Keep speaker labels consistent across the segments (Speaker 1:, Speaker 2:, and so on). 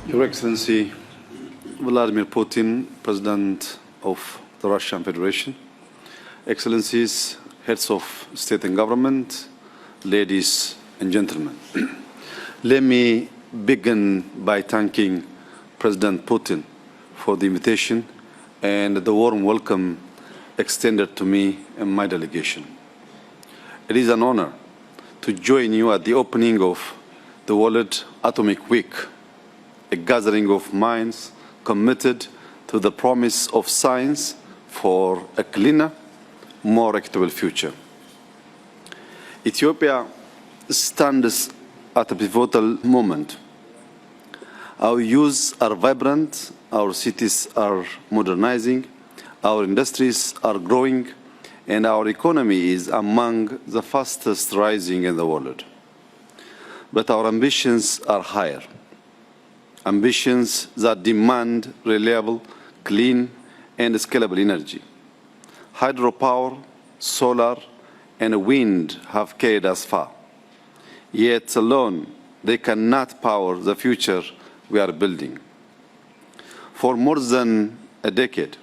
Speaker 1: Your Excellency, Vladimir Putin, President of the Russian Federation, Excellencies, Heads of State and Government, ladies and gentlemen. Let me begin by thanking President Putin for the invitation and the warm welcome extended to me and my delegation. It is an honor to join you at the opening of the World Atomic Week, a gathering of minds committed to the promise of science for a cleaner, more equitable future. Ethiopia stands at a pivotal moment. Our youths are vibrant, our cities are modernizing, our industries are growing, and our economy is among the fastest rising in the world. But our ambitions are higher. Ambitions that demand reliable, clean, and scalable energy. Hydropower, solar, and wind have carried us far. Yet alone, they cannot power the future we are building. For more than a decade,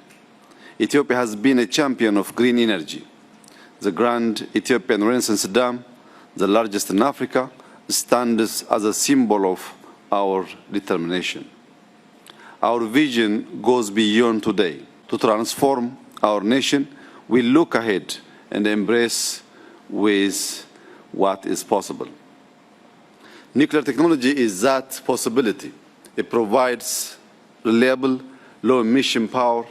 Speaker 1: Ethiopia has been a champion of green energy. The Grand Ethiopian Renaissance Dam, the largest in Africa, stands as a symbol of our determination. Our vision goes beyond today. To transform our nation, we look ahead and embrace with what is possible. Nuclear technology is that possibility. It provides reliable, low-emission power,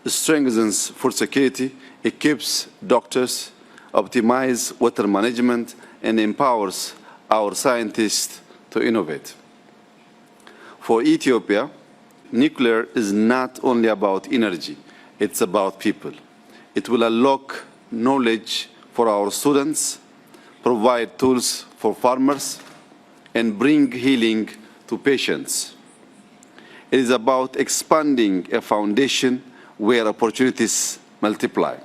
Speaker 1: strengthens food security, equips doctors, optimizes water management, and empowers our scientists to innovate. For Ethiopia, nuclear is not only about energy, it's about people. It will unlock knowledge for our students, provide tools for farmers, and bring healing to patients. It is about expanding a foundation where opportunities multiply.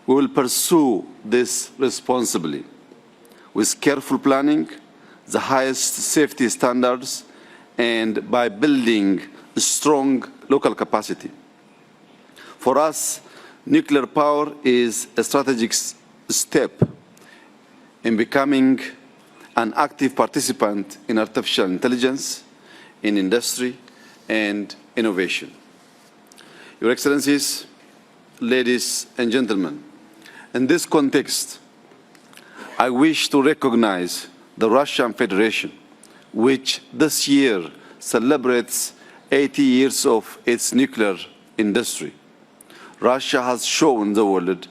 Speaker 1: We will pursue this responsibly, with careful planning, the highest safety standards, and by building a strong local capacity. For us, nuclear power is a strategic step in becoming an active participant in artificial intelligence, in industry, and innovation. Your Excellencies, ladies and gentlemen, in this context, I wish to recognize the Russian Federation, which this year celebrates 80 years of its nuclear industry. Russia has shown the world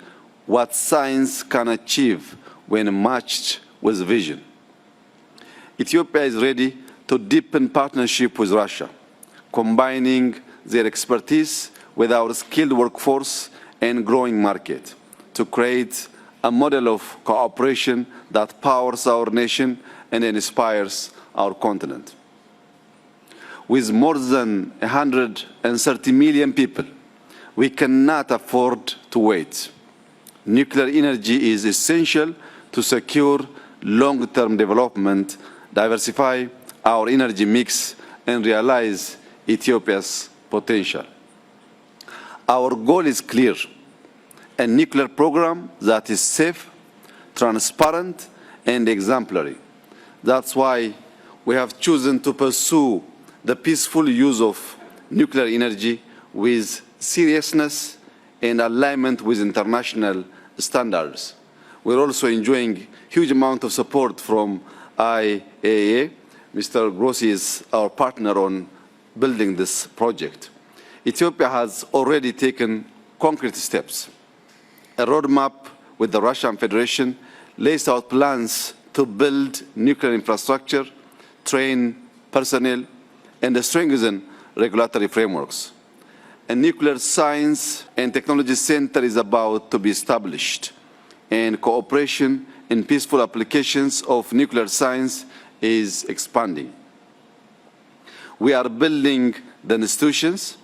Speaker 1: what science can achieve when matched with vision. Ethiopia is ready to deepen partnership with Russia, combining their expertise with our skilled workforce and growing market to create a model of cooperation that powers our nation and inspires our continent. With more than 130 million people, we cannot afford to wait. Nuclear energy is essential to secure long-term development, diversify our energy mix, and realize Ethiopia's potential. Our goal is clear: a nuclear program that is safe, transparent, and exemplary. That's why we have chosen to pursue the peaceful use of nuclear energy with seriousness and alignment with international standards. We're also enjoying huge amount of support from IAEA. Mr. Grossi is our partner on building this project. Ethiopia has already taken concrete steps. A roadmap with the Russian Federation lays out plans to build nuclear infrastructure, train personnel, and strengthen regulatory frameworks. A nuclear science and technology center is about to be established, and cooperation in peaceful applications of nuclear science is expanding. We are building the institutions,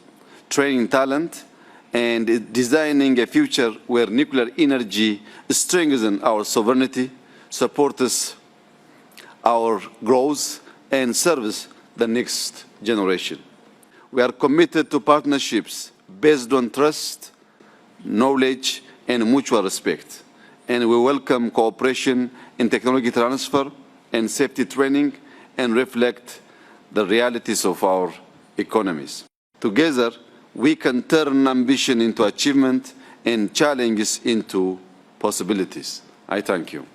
Speaker 1: training talent, and designing a future where nuclear energy strengthens our sovereignty, supports our growth, and serves the next generation. We are committed to partnerships based on trust, knowledge, and mutual respect. And we welcome cooperation in technology transfer and safety training and reflect the realities of our economies. Together, we can turn ambition into achievement and challenges into possibilities. I thank you.